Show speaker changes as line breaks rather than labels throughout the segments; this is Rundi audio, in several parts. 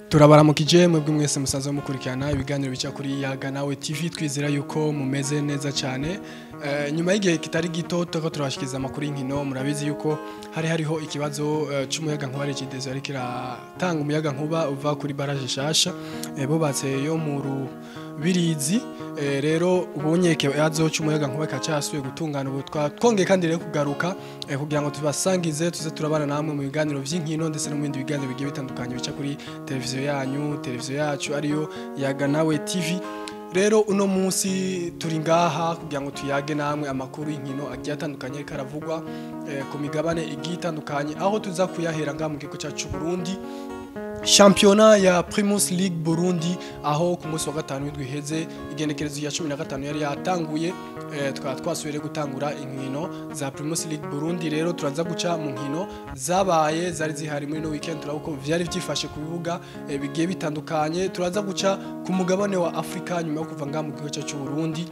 Turabaramukije mwebwe mwese musanzwe mukurikirana ibiganiro bica kuri Yaga Nawe TV, twizera yuko mumeze neza cyane. Nyuma y'igihe kitari gito turiko turabashikiriza amakuru y'inkino. Murabizi yuko hariho ikibazo c'umuyaga nkuba Regideso ariko iratanga umuyaga nkuba uva kuri barrage shasha bubatse yo mu Rubirizi. Rero ubonye ikibazo c'umuyaga nkuba kacasuye gutungana, ubu twongeye kandi rero kugaruka kugira ngo tubasangize, tuze turabana namwe mu biganiro vy'inkino ndetse no mu bindi biganiro bigiye bitandukanye bica kuri televiziyo yanyu, televiziyo yacu ariyo Yaga Nawe TV. Rero uno munsi turi ngaha kugira ngo tuyage namwe amakuru y'inkino agiye atandukanye ariko aravugwa ku migabane igiye itandukanye, aho tuza kuyahera ngaha mu gihugu cyacu Burundi. Shampiyona ya Primus League Burundi, aho ku munsi wa gatanu w'indwi iheze igenekerezo ya 15 yari yatanguye, tukaba twasubiye gutangura inkino za Primus League Burundi. Rero turaza guca mu nkino zabaye zari zihari muri no weekend, turabona uko vyari vyifashe ku bibuga bigiye bitandukanye. Turaza guca ku mugabane wa Afrika nyuma yo kuva ngaha mu gihugu cyacu Burundi,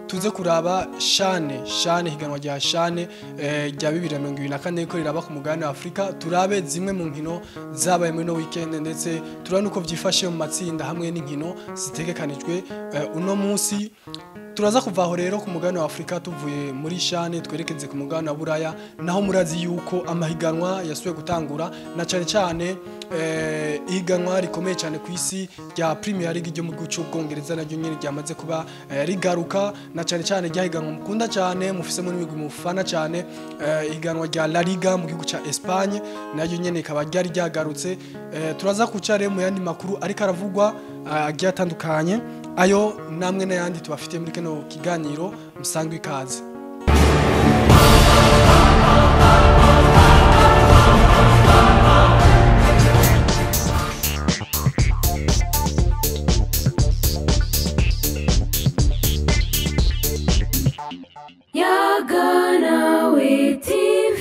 tuze kuraba CHAN higanwa rya CHAN rya 2024 ko riraba ku mugabane wa Afrika, turabe zimwe mu nkino zabaye muri no weekend, ndetse turabona uko vyifashe mu matsinda hamwe n'inkino zitegekanijwe uno munsi. Turaza kuva aho rero ku mugabane wa Afrika tuvuye muri CHAN twerekeze ku mugabane wa Buraya, naho murazi yuko amahiganwa yasubiye gutangura, na cane cane ihiganwa rikomeye cyane ku isi rya Premier League ryo mu gihugu c'Ubwongereza naryo nyene ryamaze kuba rigaruka, na cane cane ryahiganwa mukunda cyane mufisemo n'imigwi mufana cyane, ihiganwa rya La Liga mu gihugu ca Espagne naryo nyene rikaba ryari ryagarutse. Turaza kuca rero mu yandi makuru ariko aravugwa agiye atandukanye, ayo namwe n'ayandi tubafitiye muri kino kiganiro. Musangwe ikaze.
Yaga Nawe TV.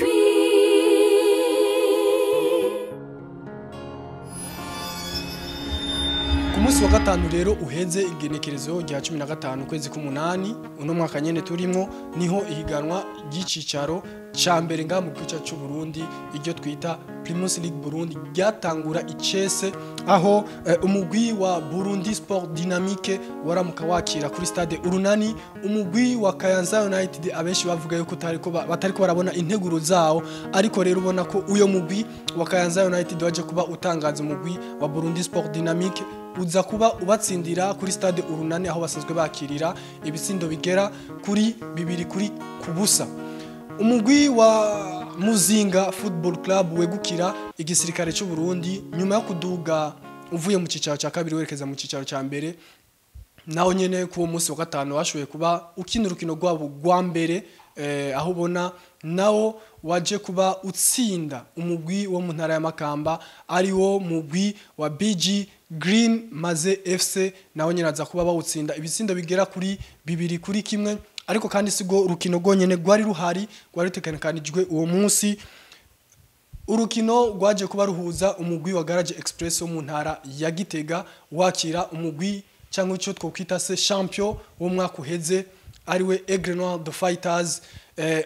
Ku munsi wa gatanu rero uheze igenekerezo rya 15 kwezi k'umunani uno mwaka nyene turimwo, niho ihiganwa ry'icicaro ca mbere ngaha mu gihugu cyacu Burundi iryo twita Primus League Burundi ryatangura icese, aho umugwi wa Burundi Sport Dynamique waramuka wakira kuri stade Urunani umugwi wa Kayanza United. Abenshi bavuga yuko batariko barabona integuro zawo, ariko rero ubona ko uyo mugwi wa Kayanza United waje kuba utangaza umugwi wa Burundi Sport Dynamique, uza kuba ubatsindira kuri stade Urunani aho basanzwe bakirira ibitsindo bigera kuri 2-0. Umugwi wa Muzinga Football Club wegukira igisirikare cy'u Burundi nyuma yo kuduga uvuye mu cicaro cya kabiri werekeza mu cicaro cya mbere, naho nyene ku munsi wa gatanu washoboye kuba ukina urukino rwabo rwa mbere, aho ubona nawo waje kuba utsinda umugwi wo mu ntara ya Makamba ari wo mugwi wa BG Green Maze FC, nawo nyene aza kuba bawutsinda ibitsindo bigera kuri 2-1. Ariko kandi sigo urukino rwonyene rwari ruhari rwari rutegekanijwe uwo munsi. Urukino rwaje kuba ruhuza umugwi wa Garage Express wo mu ntara ya Gitega wakira umugwi cyangwa icyo twokwita se champion wo mwaka uheze ariwe Aigle Noir the Fighters.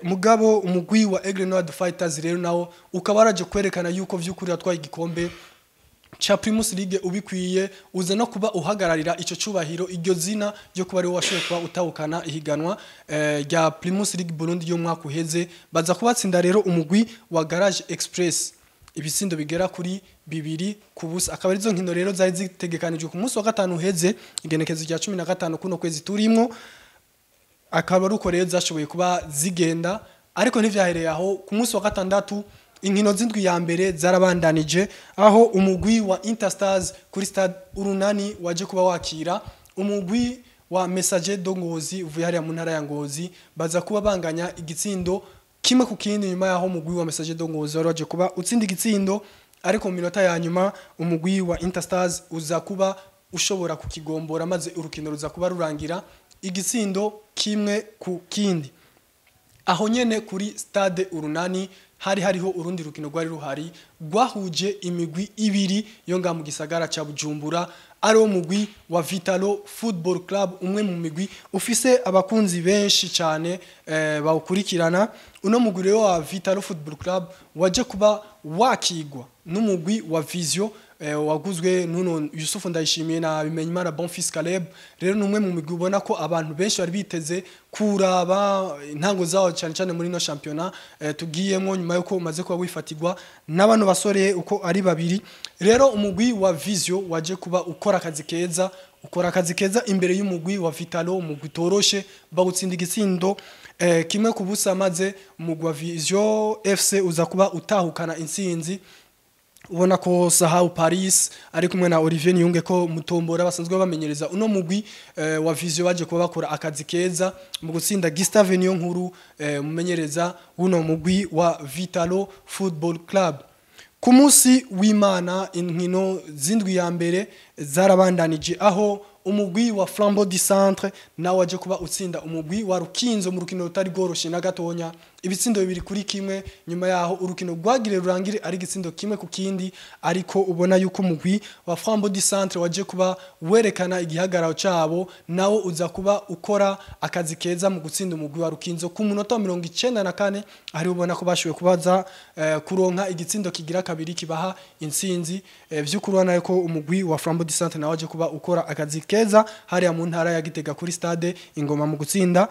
Mugabo umugwi wa Aigle Noir the Fighters rero nawo ukaba waraje kwerekana yuko vy'ukuri atwaye igikombe cha Primus League ubikwiye, uza no kuba uhagararira ico cubahiro, iryo zina ryo kuba ari washoboye kuba utahukana ihiganwa rya Primus League Burundi yo mwaka uheze. Baza kubatsinda rero umugwi wa Garage Express ibitsindo bigera kuri 2-0. Akaba arizo nkino rero zari zitegekanijwe ku munsi wa gatanu uheze igenekezo rya 15 kuno kwezi turimwo, akaba ari uko rero zashoboye kuba zigenda. Ariko ntivyahereye aho, ku munsi wa gatandatu inkino z'indwi ya mbere zarabandanije, aho umugwi wa Interstars kuri stade Urunani waje kuba wakira umugwi wa Messager do Ngozi uvuye hariya mu ntara ya Ngozi, baza kuba banganya igitsindo 1-1 nyuma yaho umugwi wa Messager do Ngozi wari waje kuba utsinda igitsindo, ariko mu minota ya nyuma umugwi wa Interstars uza kuba ushobora kukigombora, maze urukino ruza kuba rurangira igitsindo 1-1. Aho nyene kuri stade Urunani hari hariho urundi rukino rwari ruhari rwahuje imigwi ibiri yo nga mu gisagara ca Bujumbura, ari wo mugwi wa Vitalo Football Club, umwe mu migwi ufise abakunzi benshi cyane bawukurikirana. Uno mugwi rero wa Vitalo Football Club waje kuba wakigwa n'umugwi wa Vision waguzwe nuno Yusufu Ndayishimiye na Bimenyimana Bonfils Caleb. Rero numwe mu migwi ubona ko abantu benshi bari biteze kuraba intango zawo cyane cyane muri no championnat tugiyemo nyuma yuko umaze kuba wifatirwa n'abantu basore uko ari babiri. Rero umugwi wa Vision waje kuba ukora akazi keza, ukora akazi keza imbere y'umugwi wa Vitalo, umugwi toroshe bawutsinda igitsindo 1-0, maze umugwi wa Vision FC uza kuba utahukana intsinzi. Ubona ko Sahau Paris ari kumwe na Olivier Niyunge ko Mutombora basanzwe bamenyereza uno mugwi wa Vision baje kuba bakora akazi keza mu gutsinda Gustave Niyonkuru mumenyereza uno mugwi wa Vitalo Football Club. Ku munsi w'Imana inkino zindwi ya mbere zarabandanije, aho umugwi wa Flambeau du Centre nawe waje kuba utsinda umugwi wa Rukinzo mu rukino rutari rworoshe na gatonya, ibitsindo 2-1. Nyuma yaho urukino rwagire rurangire ari igitsindo 1-1, ariko ubona yuko umugwi wa Flambeau du Centre waje kuba werekana igihagararo cabo, nawo uza kuba ukora akazi keza mu gutsinda umugwi wa Rukinzo ku munota wa 94, ari ubona ko bashoboye kubaza kuronka igitsindo kigira kabiri kibaha intsinzi. Vy'ukuri ubona ko umugwi wa Flambeau du Centre nawe waje kuba ukora akazi keza hariya mu ntara ya Gitega kuri stade Ingoma mu gutsinda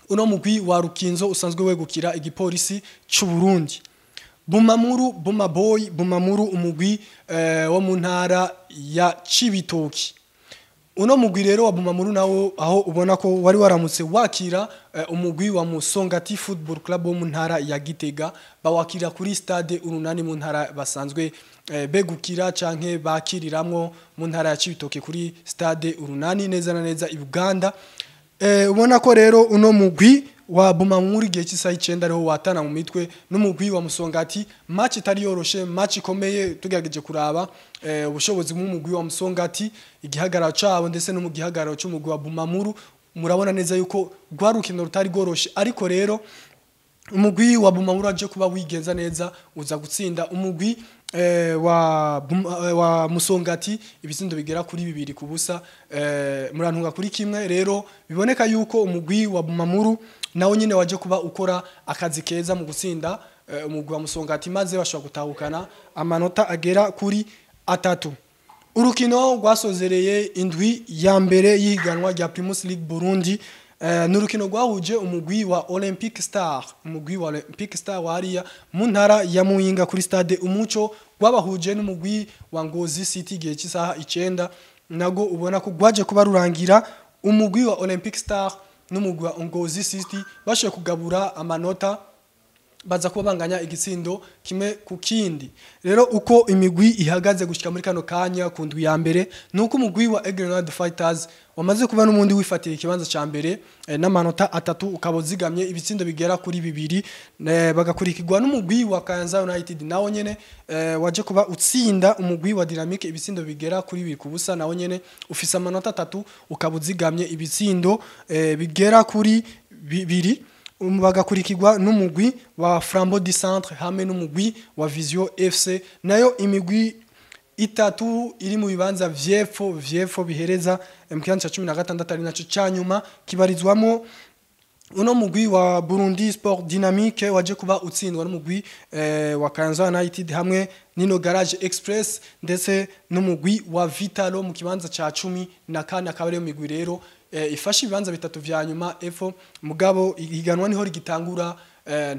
uno mugwi wa Rukinzo usanzwe wegukira igipolisi c'u Burundi. Bumamuru Buma Boy, Bumamuru umugwi wo mu ntara ya Cibitoki. Uno mugwi rero wa Bumamuru nawo aho ubona ko wari waramutse wakira umugwi wa Musongati Football Club wo mu ntara ya Gitega, bawakira kuri stade Urunani mu ntara basanzwe begukira canke bakiriramwo mu ntara ya Cibitoke kuri stade Urunani neza na neza i Buganda. Ubona ko rero uno mugwi wa Bumamuru igihe cy'isaha 9 ariho watana mu mitwe n'umugwi wa Musongati. Match itari yoroshe, match ikomeye tugerageje kuraba ubushobozi bw'umugwi wa Musongati, igihagararo cabo ndetse no mu gihagararo cy'umugwi wa Bumamuru. Murabona neza yuko rwa rukino rutari rworoshe, ariko rero umugwi wa Bumamuru aje kuba wigenza neza uza gutsinda umugwi wa Musongati ibitsindo bigera kuri 2-0, murantunga kuri 1. Rero biboneka yuko umugwi wa Bumamuru nawo nyine waje kuba ukora akazi keza mu gutsinda umugwi wa Musongati, maze bashobora gutahukana amanota agera kuri 3. Urukino rwasozereye indwi ya mbere y'ihiganwa rya Primus League Burundi, n'urukino rwahuje umugwi wa Olympic Star, umugwi wa Olympic Star wariya mu ntara ya Muyinga kuri stade Umuco, rwabahuje n'umugwi wa Ngozi City igihe cy'isaha 9, nago ubona ko rwaje kuba rurangira umugwi wa Olympic Star n'umugwi wa Ngozi City bashoboye kugabura amanota, baza kuba banganya igitsindo 1-1. Rero uko imigwi ihagaze gushika muri kano kanya ku ndwi ya mbere, nuko umugwi wa Grenade Fighters wamaze kuba n'umundi wifatira ikibanza ca mbere n'amanota 3, ukaba uzigamye ibitsindo bigera kuri 2, bagakurikirwa n'umugwi wa Kayanza United nawo nyene waje kuba utsinda umugwi wa Dynamic ibitsindo bigera kuri 2-0, nawo nyene ufise amanota 3, ukaba uzigamye ibitsindo bigera kuri 2, bagakurikirwa n'umugwi wa Flambeau du Centre hamwe n'umugwi wa Vision FC. Nayo imigwi 3 iri mu bibanza vyepfo bihereza mu kibanza ca 16 ari naco ca nyuma, kibarizwamo uno mugwi wa Burundi Sport Dynamique waje kuba utsindwa n'umugwi wa Kayanza United hamwe nino Garage Express ndetse n'umugwi wa Vitalo mu kibanza ca 14. Akaba ariyo migwi rero ifashe ibibanza 3 vya nyuma efo. Mugabo ihiganwa niho rigitangura,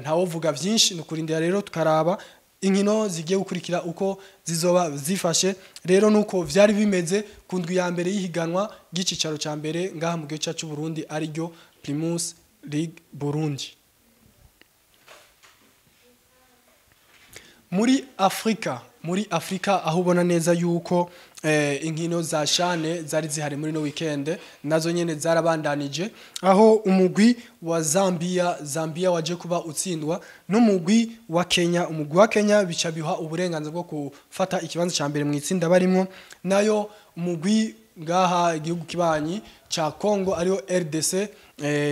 ntawovuga vyinshi, nukurindira rero tukaraba inkino zigiye gukurikira uko zizoba zifashe. Rero nuko vyari bimeze ku ndwi ya mbere y'ihiganwa ry'icicaro ca mbere ngaha mu gice cy'u Burundi ari ryo Primus League Burundi. Muri Afrika aho ubona neza yuko inkino za shane zari zihari muri no weekend nazo nyene zarabandanije, aho umugwi wa Zambia waje kuba utsindwa n'umugwi wa Kenya. Umugwi wa Kenya bica biha uburenganzira bwo gufata ikibanza ca mbere mu itsinda barimo, nayo umugwi ngaha igihugu kibanyi ca Congo ariyo RDC,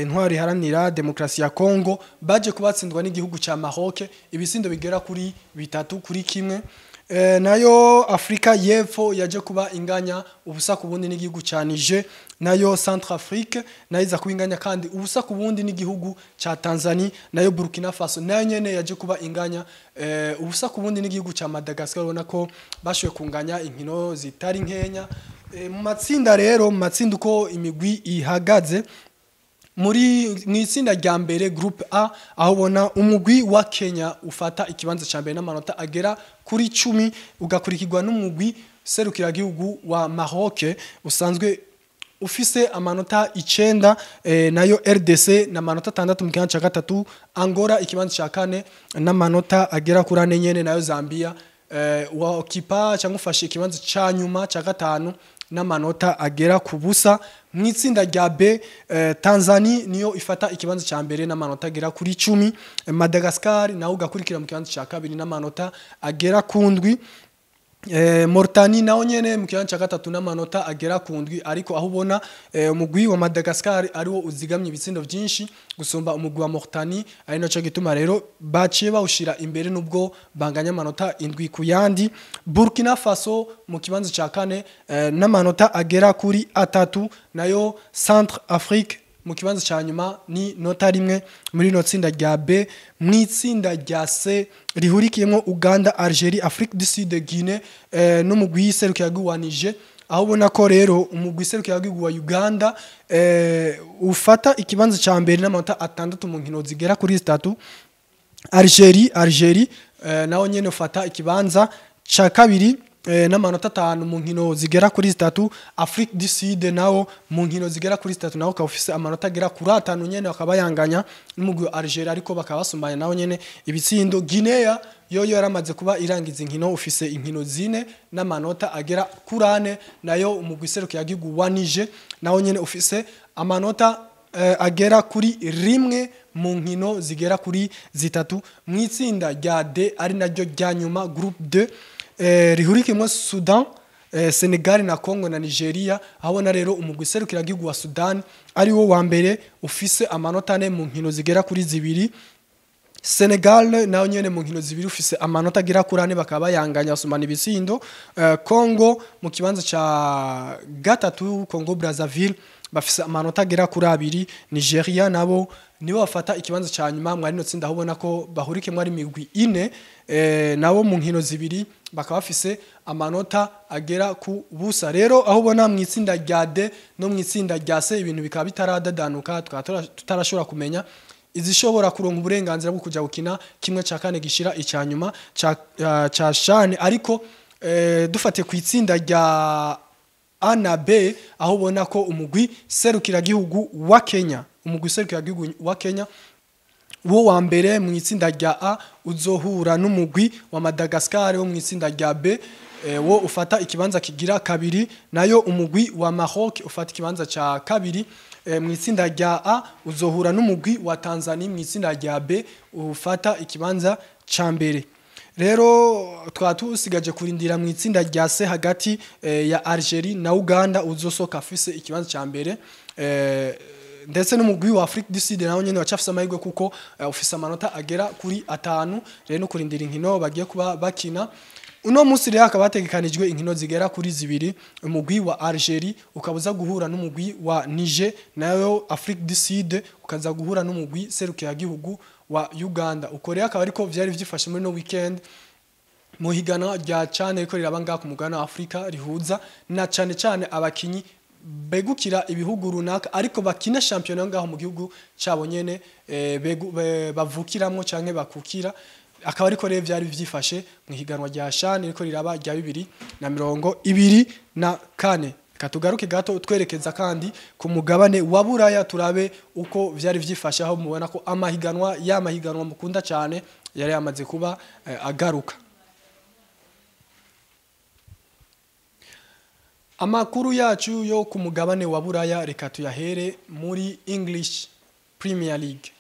intwari iharanira demokrasi ya Congo, baje kubatsindwa n'igihugu ca Maroc ibisindo bigera kuri 3-1. Nayo Afrika y'Epfo yaje kuba inganya 0-0 n'igihugu ca Niger. Nayo Centrafrique nayo iza kuba inganya kandi 0-0 n'igihugu ca Tanzania. Nayo Burkina Faso nayo nyene yaje kuba inganya 0-0 n'igihugu ca Madagascar. Ubona ko bashoboye kunganya inkino zitari nkenya. Mu matsinda rero, mu matsinda uko imigwi ihagaze muri mwitsinda rya mbere, groupe A, aho ubona umugwi wa Kenya ufata ikibanza ca mbere n'amanota agera kuri 10, ugakurikirwa n'umugwi serukiragihugu wa Maroc usanzwe ufise amanota 9, nayo RDC n'amanota 6 mu kibanza ca gatatu, Angola ikibanza ca kane n'amanota agera kuri 4 nyene, nayo Zambia wa okipa cyangwa ufashe ikibanza ca nyuma ca gatanu n'amanota agera ku 0. Mu itsinda rya B, Tanzania niyo ifata ikibanza ca mbere n'amanota agera kuri 10, Madagascar nawo ugakurikira mu kibanza ca kabiri n'amanota agera ku 7, Mauritania nawo nyene mu kibanza ca gatatu n'amanota agera ku 7. Ariko aho ubona umugwi wa Madagascar ariwo uzigamye ibitsindo vyinshi gusumba umugwi wa Mauritania, ari naco gituma rero baciye bawushira imbere nubwo banganya amanota 7 ku yandi. Burkina Faso mu kibanza ca kane n'amanota agera kuri 3, nayo Centre Afrique mu kibanza ca nyuma ni nota 1 muri no tsinda rya B. Mu itsinda rya C rihurikiyemo Uganda, Algeria, Afrique du Sud, Guinée n'umugwi serukiragihugu wa Niger, aho ubona ko rero umugwi serukiragihugu wa Uganda ufata ikibanza ca mbere n'amanota 6 mu nkino zigera kuri 3. Algeria nawo nyene ufata ikibanza ca kabiri n'amanota 5 mu nkino zigera kuri 3. Afrique du Sud nawo mu nkino zigera kuri 3 nawo ukaba ufise amanota agera kuri 5 nyene, bakaba yanganya n'umugwi wa Algeria ariko bakaba basumbanya nawo nyene ibitsindo. Guinea yoyo yaramaze kuba irangiza inkino, ufise inkino 4 n'amanota agera kuri 4. Nayo umugwi serukiragihugu wa Niger nawo nyene ufise amanota agera kuri 1 mu nkino zigera kuri 3. Mu itsinda rya D ari naryo rya nyuma, groupe 2, rihurikiyemo Sudan, Senegal na Congo na Nigeria, aho na rero umugwi serukiragihugu wa Sudan ari wo wa mbere ufise amanota 4 mu nkino zigera kuri 2. Senegal nayo nyene mu nkino 2 ufise amanota agera kuri 4, bakaba yanganya basumana ibitsindo. Congo mu kibanza ca gatatu, Congo Brazzaville bafise amanota agera kuri 2. Nigeria nabo nibo bafata ikibanza ca nyuma mwari no tsinda, aho ubona ko bahurikiyemo ari imigwi 4, nabo mu nkino 2 bakaba bafise amanota agera ku 0. Rero aho ubona mu itsinda rya D no mu itsinda rya C ibintu bikaba bitaradadanuka, tutarashobora kumenya izishobora kuronka uburenganzira bwo kuja gukina kimwe ca kane gishira ica nyuma ca shane. Ariko dufate ku itsinda rya A na B, aho ubona ko umugwi serukiragihugu wa Kenya, umugwi serukiragihugu wa Kenya wo wa mbere mu itsinda rya A uzohura n'umugwi wa Madagascar wo mu itsinda rya B, wo ufata ikibanza kigira kabiri, nayo umugwi wa Maroc ufata ikibanza ca kabiri. Mu itsinda rya A uzohura n'umugwi wa Tanzania, mu itsinda rya B ufata ikibanza ca mbere. Rero twaba tusigaje kurindira mu itsinda rya C hagati ya Algeria na Uganda uzosoka afise ikibanza ca mbere, ndetse n'umugwi wa Afrique du Sud nawo nyene wacafise amahirwe kuko ufise amanota agera kuri 5. Rero no kurindira inkino bagiye kuba bakina uno munsi. Rero hakaba hategekanijwe inkino zigera kuri 2, umugwi wa Algeria ukabuza guhura n'umugwi wa Niger, nayo Afrique du Sud ukaza guhura n'umugwi serukiragihugu wa Uganda. Uko rero akaba ariko vyari vyifashe muri no weekend mu higanwa rya cane riko riraba ngaha ku mugabane wa Afrika, rihuza na cane cane abakinyi begukira ibihugu runaka ariko bakina shampiyona ngaho mu gihugu cabo nyene bavukiramwo canke bakukira. Akaba ariko rero vyari vyifashe mu higanwa rya shane riko riraba rya 2024. Katugaruke gato twerekeza kandi ku mugabane wa Buraya turabe uko vyari vyifashe, aho mubona ko amahiganwa y'amahiganwa mukunda cyane yari yamaze kuba agaruka. Amakuru yacu yo ku mugabane wa Buraya reka tuyahere muri English Premier League.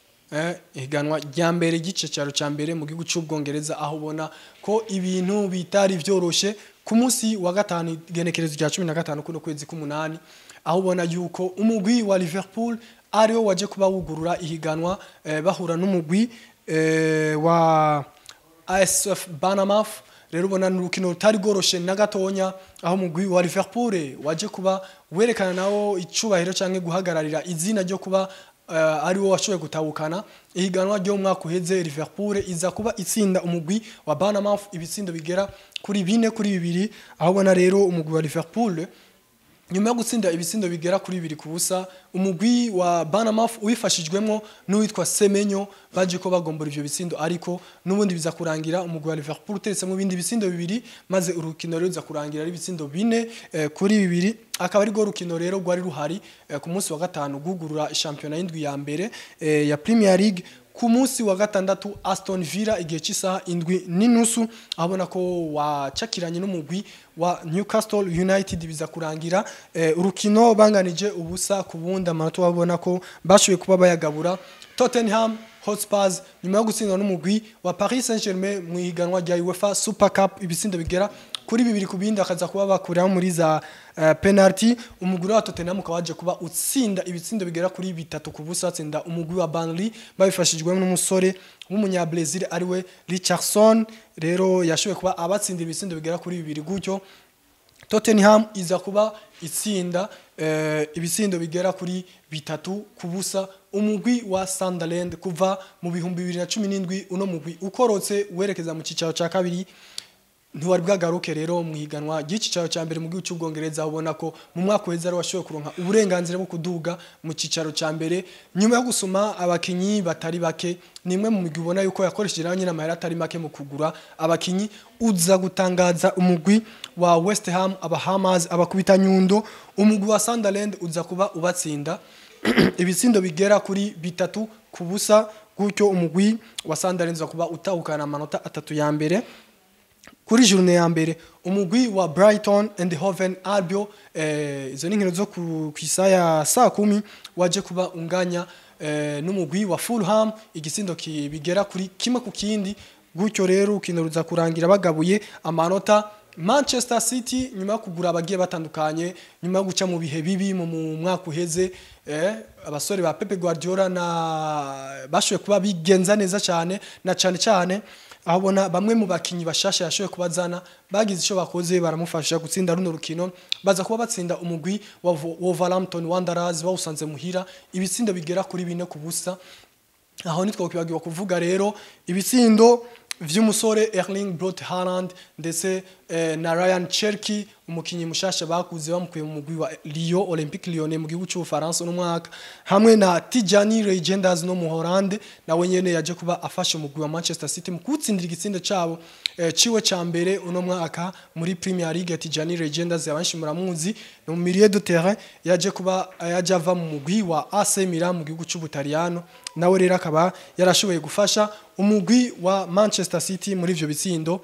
Ihiganwa rya mbere ry'icicaro ca mbere mu gihugu c'Ubwongereza, aho ubona ko ibintu bitari vyoroshe ku munsi wa gatanu igenekerezo rya 15 kuno kwezi k'umunani, aho ubona yuko umugwi wa Liverpool ariwo waje kuba wugurura ihiganwa, bahura n'umugwi wa ASF Bournemouth. Rero ubona n'urukino rutari rworoshe na gatonya, aho umugwi wa Liverpool waje kuba werekana nawo icubahiro canke guhagararira izina ryo kuba ari wo washoboye gutahukana ihiganwa ryo mu mwaka uheze. Liverpool iza kuba itsinda umugwi wa Bournemouth ibitsindo bigera kuri 4-2, aho ubona rero umugwi wa Liverpool nyuma yo gutsinda ibitsindo bigera kuri 2-0 umugwi wa Bournemouth wifashijwemo n'uwitwa Semenyo, baje ko bagombora ivyo bitsindo, ariko n'ubundi biza kurangira umugwi wa Liverpool uteretsemo ibindi bitsindo bibiri, maze urukino rero ruza kurangira ari ibitsindo 4-2. Akaba ari rwo rukino rero rwari ruhari ku munsi wa gatanu gugurura shampiyona y'indwi ya mbere ya Premier League. Ku munsi wa gatandatu, Aston Villa igihe cy'isaha 7:30, abona ko wacakiranye n'umugwi wa Newcastle United, biza kurangira urukino banganije 0-0, amanota babona ko bashoboye kuba bayagabura. Tottenham Hotspurs nyuma yo gutsindwa n'umugwi wa Paris Saint-Germain mu ihiganwa rya UEFA Super Cup ibitsindo bigera kuri 2-2, akaza kuba bakuramo muri za penalty, umugwi wa Tottenham ukaba waje kuba utsinda ibitsindo bigera kuri 3-0, atsinda umugwi wa Burnley babifashijwemo n'umusore w'umunya Brazil ariwe Richardson. Rero yashoboye kuba abatsinda ibitsindo bigera kuri 2 gutyo Tottenham iza kuba itsinda ibitsindo bigera kuri 3-0 umugwi wa Sunderland. Kuva mu 2017 uno mugwi ukorotse werekeza mu cicaro ca kabiri, ntiwari bwagaruke rero mu higanwa ry'icicaro cya mbere mu gihugu cy'Ubwongereza. Ubona ko mu mwaka uheze ari washoboye kuronka uburenganzira bwo kuduga mu cicaro cya mbere nyuma yo gusoma abakinyi batari bake. Ni imwe mu migwi ubona yuko yakoresheje nayo nyine amahera atari make mu kugura abakinyi. Uza gutangaza umugwi wa West Ham, aba Hammers abakubita nyundo, umugwi wa Sunderland uza kuba ubatsinda ibitsindo bigera kuri 3-0 gutyo umugwi wa Sunderland uza kuba utahukana amanota 3 ya mbere kuri journée ya mbere. Umugwi wa Brighton and Hove Albion, izo ni inkino zo ku isaha ya saa 10, waje kuba unganya n'umugwi wa Fulham igitsindo bigera kuri 1-1 gutyo rero urukino ruza kurangira bagabuye amanota. Manchester City nyuma yo kugura abagiye batandukanye, nyuma yo guca mu bihe bibi mu mwaka uheze, abasore ba Pep Guardiola na bashoboye kuba bigenza neza cyane, na cyane cyane aho ubona bamwe mu bakinyi bashasha yashoboye kubazana bagize icyo bakoze baramufasha gutsinda runo rukino, baza kuba batsinda umugwi wa Wolverhampton Wanderers bawusanze muhira ibitsindo bigera kuri 4-0. Aho nitwo kwibagirwa kuvuga rero ibitsindo vy'umusore Erling Braut Haaland ndetse na Ryan Cherki, umukinyi mushasha bakuze bamukuye mu mugwi wa Lyon, Olympique Lyonnais mu gihugu cy'Ubufaransa no mwaka, hamwe na Tijani Reijnders no mu Hollande, nawe nyene yaje kuba afasha umugwi wa Manchester City mu kutsindira igitsindo cabo ciwe ca mbere uno mwaka muri Premier League. Tijani Reijnders abanshi muramuzi, no mu milieu de terrain, yaje kuba yaje ava mu mugwi wa AC Milan mu gihugu cy'Ubutaliyano, nawe rero akaba yarashoboye gufasha umugwi wa Manchester City muri ivyo bitsindo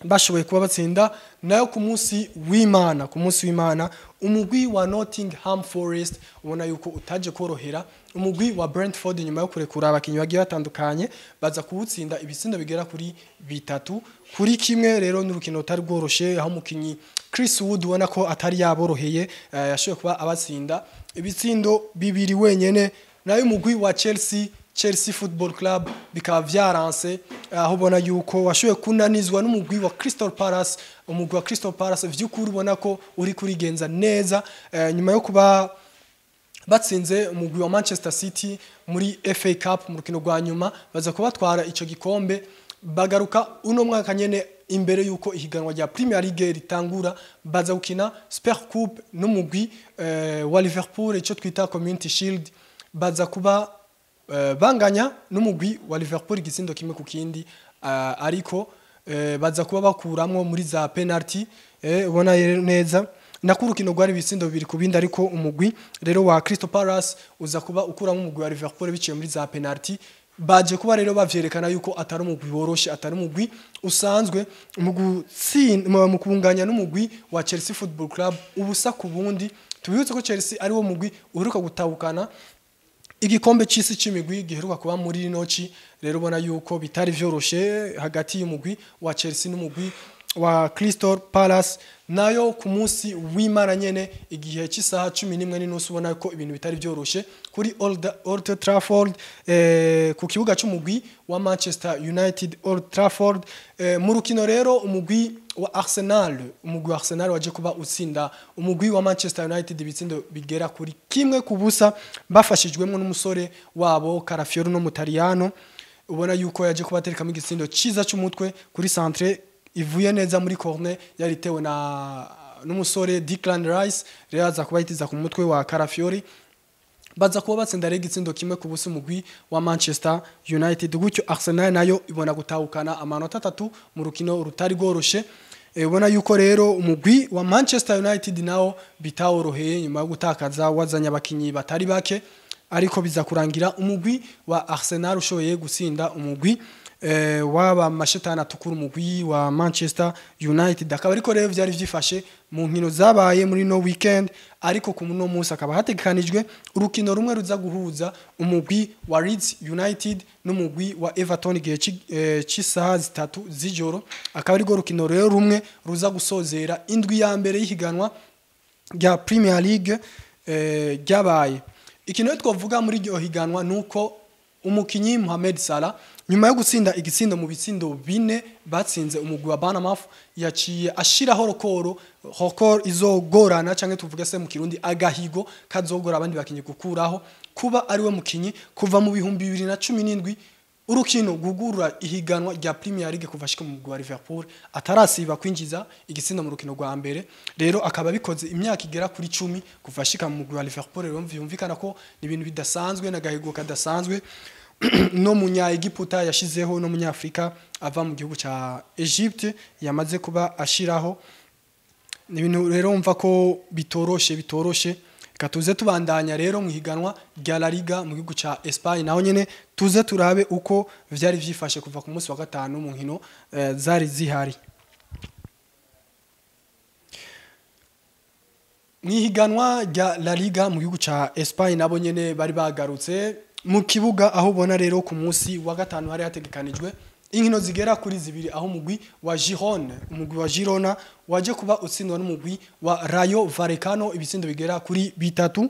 bashoboye kuba batsinda. Nayo ku munsi w'Imana, ku munsi w'Imana umugwi wa Nottingham Forest ubona yuko utaje korohera umugwi wa Brentford nyuma yo kurekura abakinyi bagiye batandukanye, baza kuwutsinda ibitsindo bigera kuri 3-1. Rero n'urukino rutari rworoshe, aho umukinyi Chris Wood ubona ko atari yaboroheye, yashoboye kuba abatsinda ibitsindo 2 wenyene. Nayo umugwi wa Chelsea, Chelsea Football Club, bikaba vyaranse, aho ubona yuko washoboye kunanizwa n'umugwi wa Crystal Palace. Umugwi wa Crystal Palace vy'ukuri ubona ko uri kurigenza neza, nyuma yo kuba batsinze umugwi wa Manchester City muri FA Cup mu rukino rwa nyuma, baza kubatwara ico gikombe, bagaruka uno mwaka nyene imbere yuko ihiganwa rya Premier League ritangura, baza gukina Super Coupe n'umugwi wa Liverpool, ico twita Community Shield, baza kuba banganya n'umugwi wa Liverpool igitsindo 1-1, ariko baza kuba bakuramwo muri za penalty. Ubona rero neza nakurukino rwari ibitsindo 2-2, ariko umugwi rero wa Crystal Palace uza kuba ukuramo umugwi wa Liverpool biciye muri za penalty. Baje kuba rero bavyerekana yuko atari umugwi woroshe, atari umugwi usanzwe mu kunganya n'umugwi wa Chelsea Football Club 0-0. Tubibutse ko Chelsea ari wo mugwi uheruka gutahukana igikombe c'isi c'imigwi giheruka kuba muri rinoci. Rero ubona yuko bitari vyoroshe hagati y'umugwi wa Chelsea n'umugwi wa Crystal Palace. Nayo ku munsi w'Imana nyene igihe cy'isaha 11:30, ubona ko ibintu bitari byoroshe kuri Old Trafford, ku kibuga cy'umugwi wa Manchester United, Old Trafford. Mu rukino rero umugwi wa Arsenal waje kuba utsinda umugwi wa Manchester United ibitsindo bigera kuri 1-0, bafashijwemo n'umusore wabo Calafiori no Mutaliyano, ubona yuko yaje kuba aterekamo igitsindo ciza cy'umutwe kuri centre ivuye neza muri corner yari itewe na n'umusore Declan Rice. Rero aza kuba yitiza ku mutwe wa Calafiori, baza kuba batsinda rero igitsindo 1-0 umugwi wa Manchester United. Gutyo Arsenal nayo ibona gutahukana amanota 3 mu rukino rutari rworoshe. Ubona yuko rero umugwi wa Manchester United nawo bitaworoheye nyuma yo gutakaza wazanye abakinyi batari bake, ariko biza kurangira umugwi wa Arsenal ushoboye gutsinda umugwi waba mashetani atukura, umugwi wa Manchester United. Akaba ariko rero vyari vyifashe mu nkino zabaye muri no weekend. Ariko ku muno munsi akaba hategekanijwe urukino rumwe ruza guhuza umugwi wa Leeds United n'umugwi wa Everton igihe c'isaha 3 z'ijoro. Akaba ariko rukino rero rumwe ruza gusozera indwi ya mbere y'ihiganwa rya Premier League ryabaye. Ikintu twavuga muri iryo higanwa nuko umukinyi Mohamed Salah, nyuma yo gutsinda igitsindo mu bitsindo 4 batsinze umugwi wa Bournemouth, yaciye ashiraho record izogorana, canke tuvuge se mu Kirundi agahigo kazogora abandi bakinyi gukuraho, kuba ari we mukinyi kuva mu 2017 urukino gugurura ihiganwa rya Premier League, kuva ashika mu mugwi wa Liverpool, atarasiba kwinjiza igitsindo mu rukino rwa mbere. Rero akaba bikoze imyaka igera kuri 10 kuva ashika mu mugwi wa Liverpool. Rero vyumvikana ko ni ibintu bidasanzwe n'agahigo kadasanzwe no munya Egiputa yashizeho, no munyafrika ava mu gihugu ca Egypte yamaze kuba ashiraho. Ni ibintu rero umva ko bitoroshe. Reka tuze tubandanya rero mu higanwa rya La Liga mu gihugu ca Espagne, naho nyene tuze turabe uko vyari vyifashe kuva ku munsi wa gatanu mu nkino zari zihari. Mwihiganwa rya La Liga mu gihugu ca Espagne, nabo nyene bari bagarutse mu kibuga, aho ubona rero ku munsi wa gatanu hari hategekanijwe inkino zigera kuri 2, aho umugwi wa Girona waje kuba utsindwa n'umugwi wa Rayo Vallecano ibitsindo bigera kuri 3,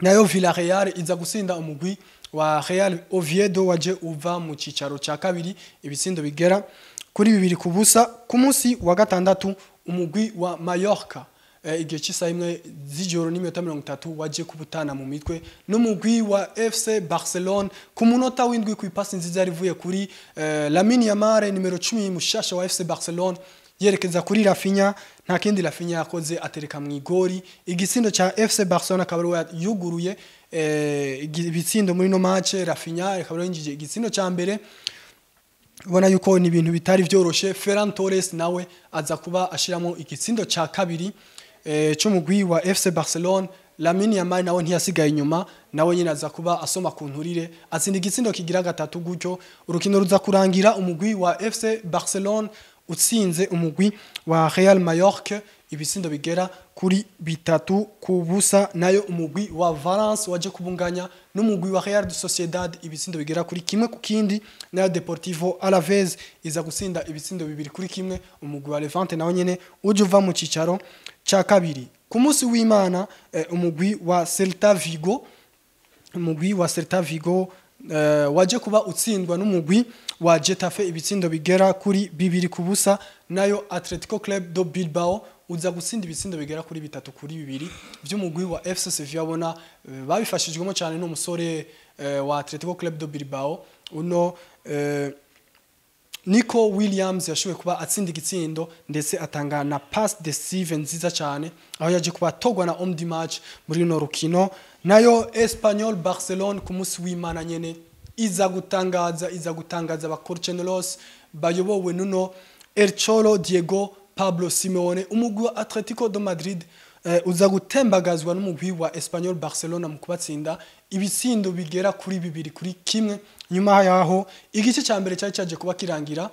nayo Villarreal iza gutsinda umugwi wa Real Oviedo waje uva mu cicaro ca kabiri ibitsindo bigera kuri 2-0. Ku munsi wa gatandatu umugwi wa Mallorca igihe cy'isaha 1 z'ijoro n'iminota 30 waje kubutana mu mitwe n'umugwi wa FC Barcelone. Ku munota w'indwi, ku ipasi nziza yari ivuye kuri Lamine Yamal, nimero 10 mushasha wa FC Barcelone, yerekeza kuri Raphinha, nta kindi Raphinha yakoze, atereka mu igori igitsindo ca FC Barcelona. Akaba ariwe yuguruye ibitsindo muri no match. Raphinha akaba ariwe yinjije igitsindo ca mbere. Ubona yuko ni ibintu bitari vyoroshe. Ferran Torres nawe aza kuba ashiramo igitsindo ca kabiri c'umugwi wa FC Barcelone. Lamine Yamal nawe ntiyasigaye inyuma, nawe nyine aza kuba asoma ku nturire, atsinda igitsindo kigira gatatu. Gutyo urukino ruza kurangira umugwi wa FC Barcelone utsinze umugwi wa Real Mallorca ibitsindo bigera kuri 3-0. Nayo umugwi wa Valence waje kubunganya n'umugwi wa Real Sociedad ibitsindo bigera kuri 1-1. Nayo Deportivo Alaves iza gutsinda ibitsindo 2-1 umugwi wa Levante, nawo nyene uje uva mu cicaro ca kabiri. Ku munsi w'Imana umugwi wa Celta Vigo waje kuba utsindwa n'umugwi wa Getafe ibitsindo bigera kuri 2-0. Nayo Atletico Club do Bilbao uza gutsinda ibitsindo bigera kuri 3-2 by'umugwi wa FC Sevilla. Abona babifashijwemo cyane n'umusore wa Atletico Club do Bilbao uno Nico Williams, yashoboye kuba atsinda igitsindo ndetse atanga na passe décisive nziza cyane, aho yaje kuba atogwa na homme du match muri runo rukino. Nayo Espanyol Barcelone ku munsi w'Imana nyene iza gutangaza abacolchoneros bayobowe nuno El Cholo Diego Pablo Simeone. Umugwi wa Atletico de Madrid uza gutembagazwa n'umugwi wa Espanyol Barcelona mu kubatsinda ibitsindo bigera kuri 2-1, nyuma yaho igice cya mbere cyari cyaje kuba kirangira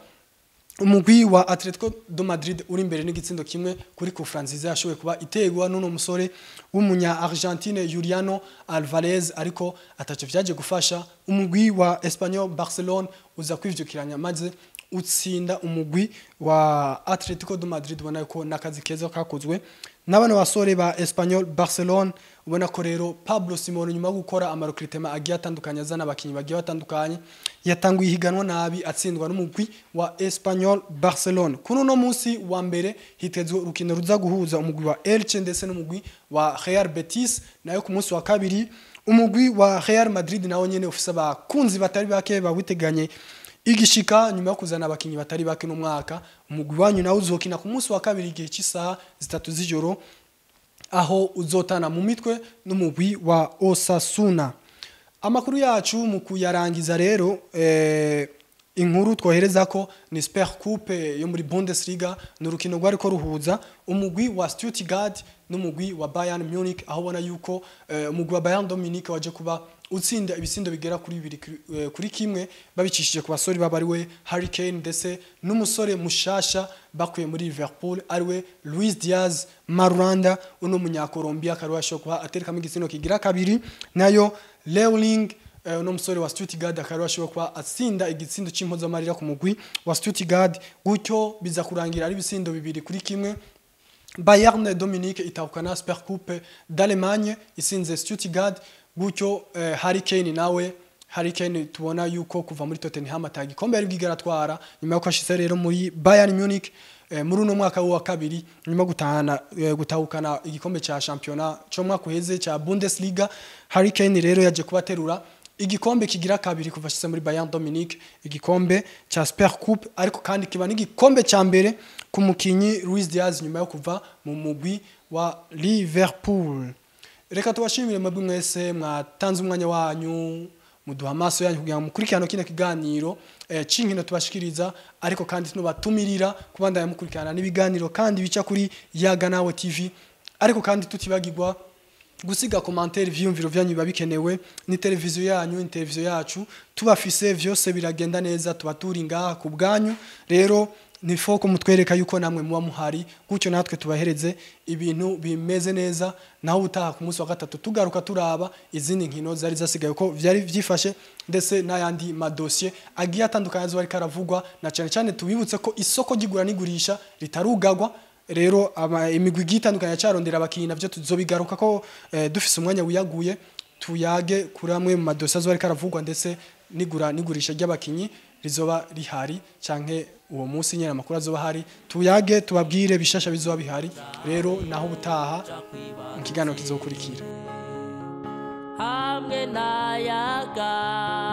umugwi wa Atletico de Madrid uri imbere n'igitsindo kimwe kuri coup franc nziza yashoboye kuba itegwa n'uno musore w'umunya Argentine Juliano Alvarez, ariko ataco vyaje gufasha. Umugwi wa Espanyol Barcelone uza kwivyukiranya maze utsinda umugwi wa Atletico de Madrid. Ubona ko nakazi keza kakozwe n'abana basore ba Espanyol Barcelona. Ubona ko rero Pablo Simón, nyuma yo gukora ama recrutement agiye atandukanye, azana abakinyi bagiye batandukanye, yatanguye ihiganwa nabi, atsindwa n'umugwi wa Espanyol Barcelona. Kuri uno munsi wa mbere hitezwe urukino ruza guhuza umugwi wa Elche ndetse n'umugwi wa Real Betis. Nayo ku munsi wa kabiri, umugwi wa Real Madrid nawo nyene ufise abakunzi batari bake bawiteganye igishika nyuma yo kuzana abakinyi batari bake no mwaka. Umugwi wanyu nawo uzokina ku munsi wa kabiri igihe cy'isaha 3 z'ijoro, aho uzotana mu mitwe n'umugwi wa Osasuna. Amakuru yacu mu kuyarangiza rero, inkuru twohereza ko ni Super Coupe yo muri Bundesliga. Ni urukino rwariko ruhuza umugwi wa Stuttgart n'umugwi wa Bayern Munich, aho ubona yuko umugwi wa Bayern Munich waje kuba utsinda ibisindo bigera kuri 2-1, babicishije ku basore baba ariwe Harry Kane ndetse n'umusore mushasha bakuye muri Liverpool, ariwe Luis Diaz Marulanda. Uno munyakolombia akaba yashoboye kuba aterekamo igitsino kigira kabiri. Nayo Leurling, uno musore wa Stuttgart, akaba yashoboye kuba atsinda igitsindo c'impozamarira ku mugwi wa Stuttgart. Gutyo biza kurangira ari ibisindo 2-1, Bayern Munich itahukana Super Coupe d'Allemagne isinze Stuttgart. Gutyo Harry Kane nawe, Harry Kane tubona yuko kuva muri Tottenham atagikombe yari bwigera atwara. Nyuma yuko ashitse rero muri Bayern Munich muri uno mwaka wa kabiri, nyuma gutahana gutahukana igikombe cha championnat cyo mwaka uheze cha Bundesliga, Harry Kane rero yaje kubaterura igikombe kigira kabiri kuva ashitse muri Bayern Munich, igikombe cha Super Coupe, ariko kandi kiba n'igikombe ca mbere ku mukinyi Luis Diaz nyuma yo kuva mu mugwi wa Liverpool. Reka tubashimire mwebwe mwese mwatanze umwanya wanyu, muduha amaso yanyu kugira ngo mukurikirane kino kiganiro c'inkino tubashikiriza. Ariko kandi tunobatumirira kubandanya mukurikirana n'ibiganiro kandi bica kuri Yaga Nawe TV. Ariko kandi tutibagirwa gusiga commentaire, ivyiyumviro vyanyu biba bikenewe. Ni televiziyo yanyu, ni televiziyo yacu, tubafise vyose biragenda neza, tuba turi ngaha ku bwanyu. Rero ni foko mutwereka yuko namwe muba muhari, gutyo natwe tubahereze ibintu bimeze neza. Naho utaha ku munsi wa gatatu tugaruka turaba izindi nkino zari zasigaye ko vyari vyifashe, ndetse n'ayandi madosiye agiye atandukanye azoba ariko aravugwa. Na cyane cyane tubibutse ko isoko ry'igura n'igurisha ritarugagwa. Rero imigwi igiye itandukanye yacarondera abakinyi, navyo tuzobigaruka ko dufise umwanya wiyaguye, tuyage kuri amwe mu madosiye azoba ariko aravugwa, ndetse n'igura n'igurisha ry'abakinyi rizoba rihari, canke uwo munsi nyene amakuru azoba hari, tuyage tubabwire bishasha bizoba bihari. Rero naho ubutaha mu kiganiro kizokurikira.
Hamwe na Yaga.